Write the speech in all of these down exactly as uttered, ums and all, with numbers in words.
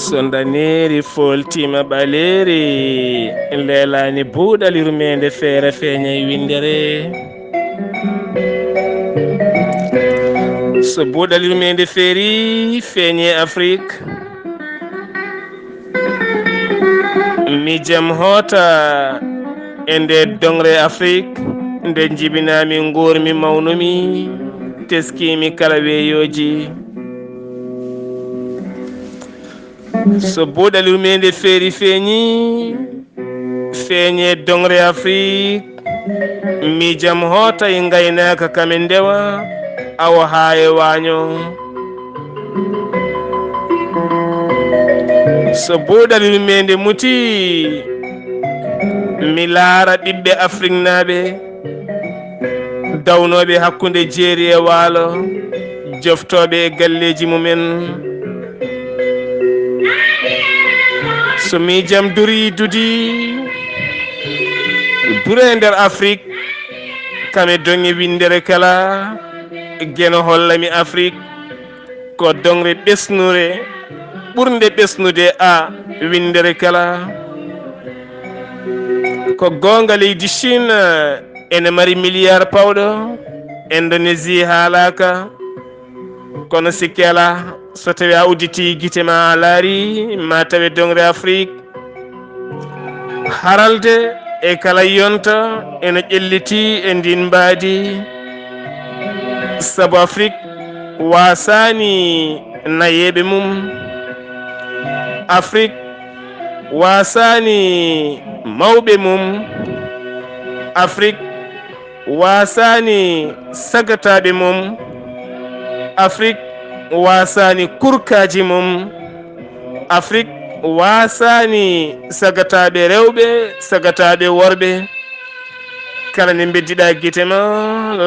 So ndaneeri fooltiima ɓaleeri, leelaani buuɗal yurmeende feere feeñay winndere. So buuɗal yurmeende feeri feeñe Afrik, mi jam hoota e nde doŋre Afrik, nde njibinaami, nguurmi, mawnumi, teskiimi kala weeyooji. So buuɗal yurmeende feeri feeñi, feeñe doŋre Afrik, mi jam hoota e ngaynaaka kam e ndewa, awo haa e waaño. So buuɗal yurmeende muti, mi laara ɓiɓɓe Afriknaaɓe, dawnooɓe hakkunde jeeri e waalo, joftooɓe e galleeji mumen. So miijam durii dudi, duree nder Afrik, kam e doŋe winndere kala, Geno hollami Afrik ko doŋre ɓesnure, ɓurnde ɓesnude a winndere kala. Ko goonga, leydi Chine ene mari miliyar pawɗo, Indonesie haalaaka. Kono sikke alaa, so tawii a udditii gite ma a laari, ma tawe doŋre Afrik. Haralde e kala yonta ene ƴellitii e ndin mbaadi. Sabu Afrik waasaani nayeeɓe mum. Afrik waasaani mawɓe mum. Afrik waasaani sagataaɓe mum. Afrik waasaani kurkaaji mum. Afrik waasaani sagataaɓe rewɓe, sagataaɓe worɓe. Kala nde mbeddiɗaa gite ma,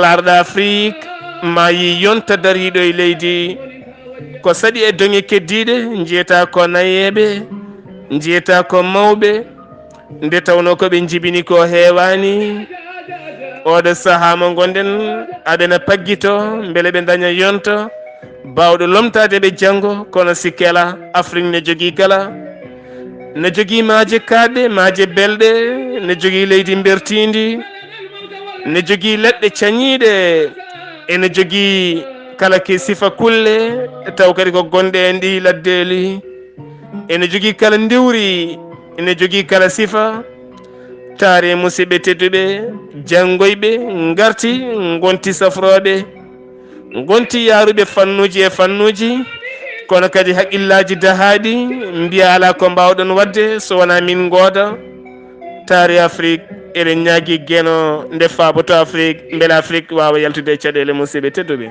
laarɗaa Afrik, ma yii yonta dariiɗo e leydi. Ko saɗi e doŋe keddiiɗe, njiyataa ko nayeeɓe, njiyataa ko mawɓe, nde tawnoo ko ɓe njibini ko heewaani. Ooɗo sahaa mo ngonɗen, aɓe na paggito mbele ɓe ndaña yonta baawɗo lomtaade ɓe janngo, kono sikke alaa, Afrik ne jogii kala, ne jogii maaje kaaɗɗe, maaje belɗe, ne jogii leydi mbertiindi, ne jogii leɗɗe cañiiɗe, ene jogii kala ke sifa kulle, taw kadi ko gonɗe e ɗi laddeeli. Ene jogii kala ndiwri, ene jogii kala sifa. Taari, musidɓe tedduɓe, janngoyɓe ngarti, ngonti safrooɓe, ngonti yaaruɓe fannuuji e fannuuji, kono kadi haqqillaaji dahaaɗi, mbiya alaa ko mbaawɗon waɗde so wonaa min ngooda. Taari Afrik, eɗen ñaagii Geno nde faaboto Afrik, mbele Afrik waawa yaltude e caɗeele, musidɓe tedduɓe.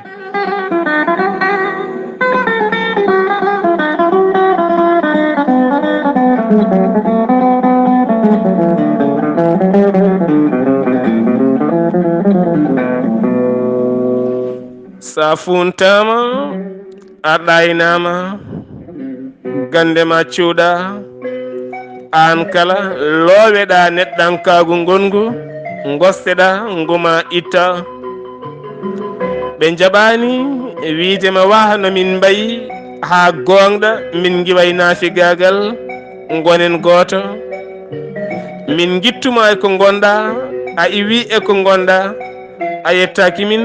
Sa fuuntaama, a ɗaaynaama, gannde ma cuuɗa, aan kala looweɗaa neɗɗankaagu ngonngu, ngosteɗaa ngu ma itta. Ɓe njaɓaani wiyde ma, wah no min mbayi haa gooŋɗa, min ngiway naafigaagal, ngonen gooto. Min ngittuma e ko ngonɗaa, a iwi e ko ngonɗaa, a yettaaki min,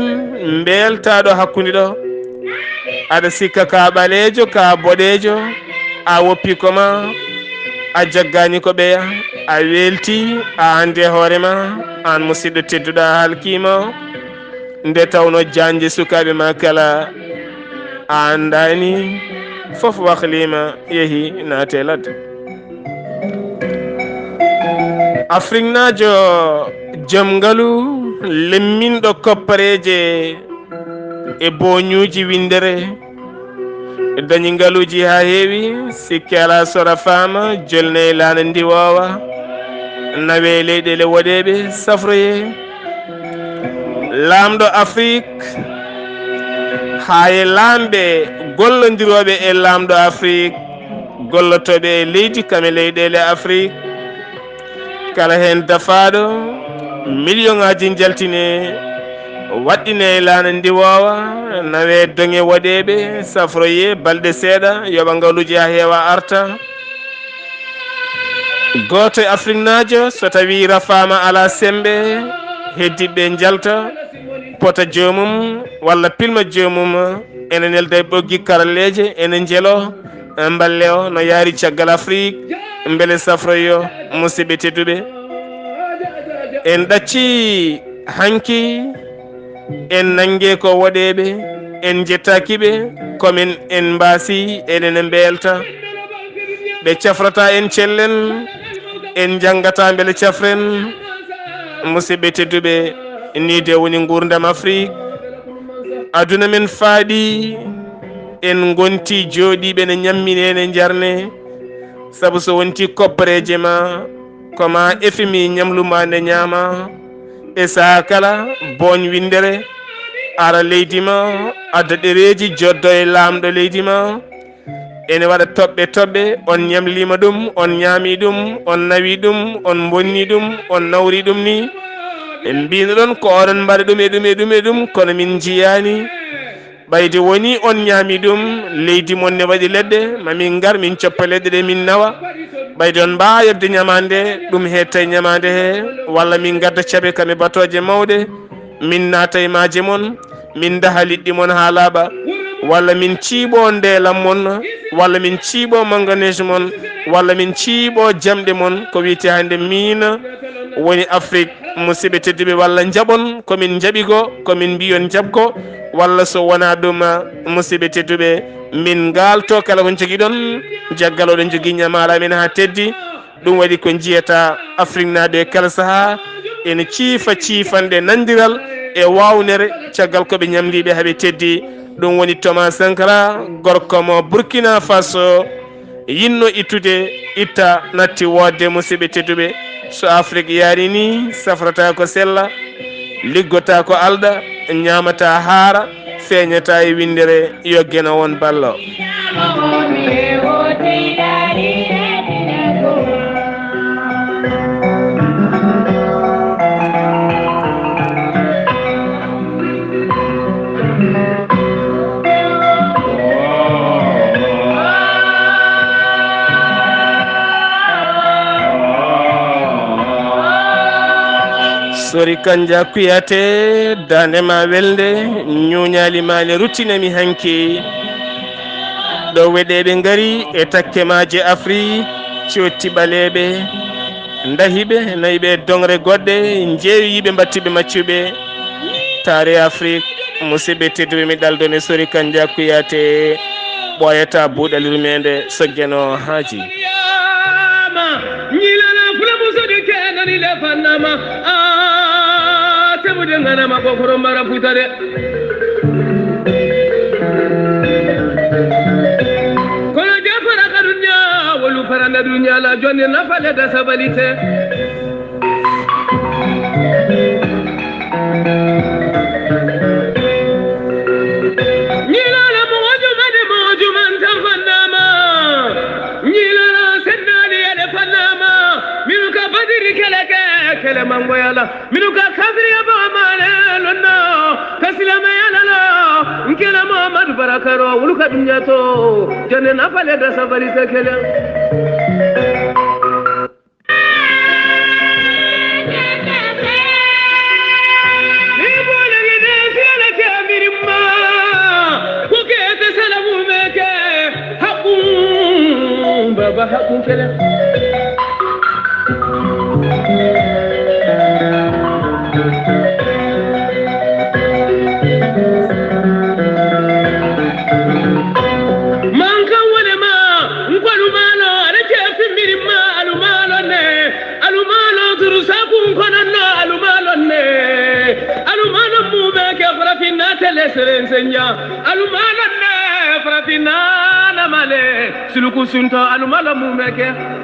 mbeltaaɗo hakkunde ɗo. Aɗa sikka ka ɓaleejo, ka boɗeejo, a woppi ko ma, a jaggaani ko ɓeya, a welti, a anndi e hoore ma, aan musidɗo tedduɗo, a halkiima. Nde tawno jañde sukaaɓe ma kala a anndaani, fof wahliima, yehi naate ladde. Afriknaajo jom ngalu, lemminɗo koppareeje e booñuuji winndere, Dañi ngaluuji haa heewi, sikke alaa so rafaama, jolne e laana ndiwoowa, nawe e leyɗeele woɗeeɓe, safroye. Laamɗo Afrik, haa e laamɓe gollondirooɓe e laamɗo Afrik, gollotooɓe e leydi kam e leyɗeele Afrik, kala heen dafaaɗo, miliyoŋaaji njaltine, waɗɗine e laana ndiwoowa, nawe doŋe woɗeeɓe, safroye balɗe seeɗa, yoɓa ngaluuji haa heewa arta. Gooto e Afriknaajo, so tawii rafaama alaa semmbe, heddiiɓe njalta, pota joomum walla pilma joomum, ene nelda e ɓoggi karalleeje, ene njelo, mballe o no yaari caggal Afrik, mbele safroyo, musidɓe tedduɓe. En ɗacci hanki, en nannge ko woɗeeɓe, en njettaaki ɓe, ko men en mbaasi, eɗen mbelta. Ɓe cafrata en cellen, en njanngata mbele cafren. Musidɓe tedduɓe, nii de woni nguurndam Afrik. Aduna men faaɗi, en ngonti jooɗiiɓe ne ñammine, ne njarne. Sabu so wonti koppareeje ma, ko ma F M I ñamlu ma nde ñaama. E sahaa kala, booñ winndere, ara leydi ma, adda ɗereeji, joddo e laamɗo leydi ma. Ene waɗa toɓɓe toɓɓe, on ñamliima ɗum, on ñaami ɗum, on nawi ɗum, on mbonni ɗum, on nawri ɗum ni. En mbino ɗon ko oɗon mbaɗa ɗum e ɗum e ɗum e ɗum, kono min njiyaani. Ɓayde woni on ñaami ɗum, leydi mon ne waɗi leɗɗe, ma min ngar min coppa leɗɗe ɗe min nawa. Ɓayde on mbaawa yoɓde ñamaande, ɗum heetta e ñamaande he, walla min ngadda cabe kam e batooje mawɗe, min naata e maaje mon, min daha liɗɗi mon haa laaɓa, walla min ciiɓoo ndeelam mon, walla min ciiɓoo manganese mon, walla min ciiɓoo jamɗe mon, ko wiyetee hannde miin woni Afrik, musidɓe tedduɓe, walla njaɓon ko min njaɓi ko, ko min mbiyon njaɓ ko, walla so wonaa ɗum, musidɓe tedduɓe, min ngaalto kala ko njogiɗon, jaggal oɗon njogii ñamaala amen haa teddi. Ɗum waɗi ko njiyata Afriknaaɓe kala sahaa ene ciifa ciifanɗe nanndiral e waawnere caggal ko ɓe ñamliiɓe haa ɓe teddi. Ɗum woni Thomas Sankara, gorko mo Burkina Faso, yinno ittude, itta, natti woodde, musidɓe tedduɓe. So Afrik yaari ni, safrata ko sella, liggota ko alɗa, ñaamata haara, feeñata e winndere, yo geno won ballo. Sori Kanja Kuyate, daande ma welde, ñuuñaali ma ne ruttinami hanki. Ɗo weɗeeɓe ngari e takke maaje Afri, cotti ɓaleeɓe, ndahiɓe, nayiɓe e doŋre goɗɗe, njeewi yiɓe mbattiɓe maccuɓe. Taare Afrik, musidɓe tedduɓe, mi ɗaldone Sori Kanja Kuyate, ɓooyata buuɗal yurmeende, so geno haaji. Ñilana fula muso di kena ni le fanama. Ah, tebu de ngana ma kokoro mara futare. Kono jafara ka dunya, wolu faranda dunya la, jonni na fale da sabalite. Ñiilaala mojo made mojo man tan fannaama. Ñiilaala sennaani yade fannaama. Minu ka badiri kele ke kele mangoyala. Minu ka kadriya ba maale lonna. Ka silame yalala. Nkela Muhammadu Barakaro wuluka dunya to. Jane na fale da safari te kele. Baba hakkun kele. Mankan wani ma, nkwalu malo, ana ke fimbiri ma, alu malo ne. Alumano turu sakun kono no alumano ne. Alumano mu be ke farafina tele serensenya. Alumano ne farafina. Male, suluku sunto, alumala mumeke.